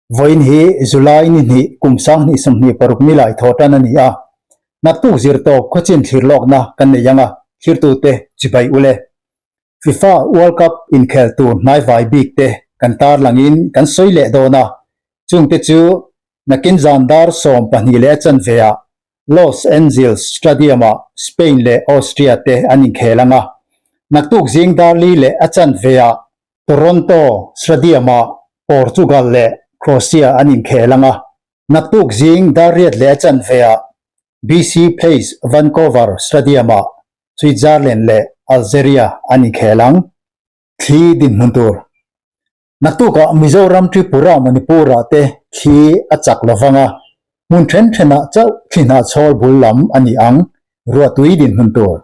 Vawiin hi July ni hnih kum 2026 ni lai thaw tan a ni a, naktuk zirtawp khawchin thlir lawkna kan nei ang a, thlirtute chibai ule. FIFA World Cup inkhel tur hnaivai bik te kan tarlangin kan sawi leh dawn a, chungte chu nakin zan dar 12 leh a chanve ah Los Angeles Stadium-ah Spain leh Austria te an inkhel ang a, naktuk zing dar li leh a chanve ah Toronto Stadium-ah Portugal leh Croatia an inkhel ang a, naktuk zing dar riat leh a chanve-ah BC Place Vancouver Stadium-ah Switzerland leh Algeria an inkhel ang. Thli dinhmun tur. Naktukah Mizoram, Tripura, Manipur-ah te thli a chak lo vang a, hmun then thenah chauh thli hnahchhawl bul lam a ni ang, ruahtui dinhmun tur.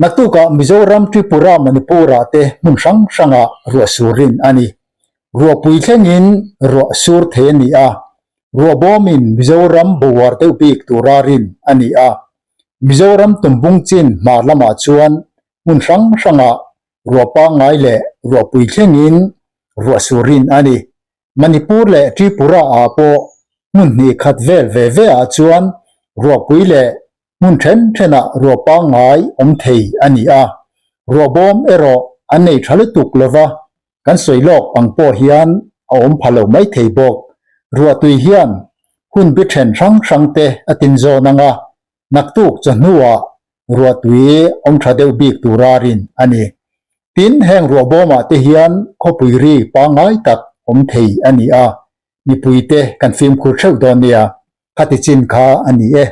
Naktukah Mizoram, Tripura, Manipur-ah te hmun hrang hrangah ruah sur rin a ni. Ruahpui thlengin ruah sur thei a ni a, ruah bawmin Mizoram bawar deuh bik tura rin a ni a. Mizoram tumbung chin hmar lamah chuan hmun hrang hrangah ruah pangngai leh ruahpui thlengin ruah sur rin a ni. Manipur leh Tripura-ah pawh hmun hnih khat vel ve ve ah chuan ruahpui leh Hmun then thenah ruah pangngai awm thei a ni a, ruah bawm erawh an nei tha lutuk lova, kan sawi lawk ang pawh hian a awm pha lo mai thei bawk. Ruahtui hian hun bi then hrang hrang te a tin zawn ang a, naktuk chawhnuah ruahtui awm tha deuh bik tura rin a ni. Tin, heng ruah bawmah te hian khawpui ri pangngai tak awm thei a ni a, mipuite kan fimkhur theuh dawn nia, khati chin kha a ni e.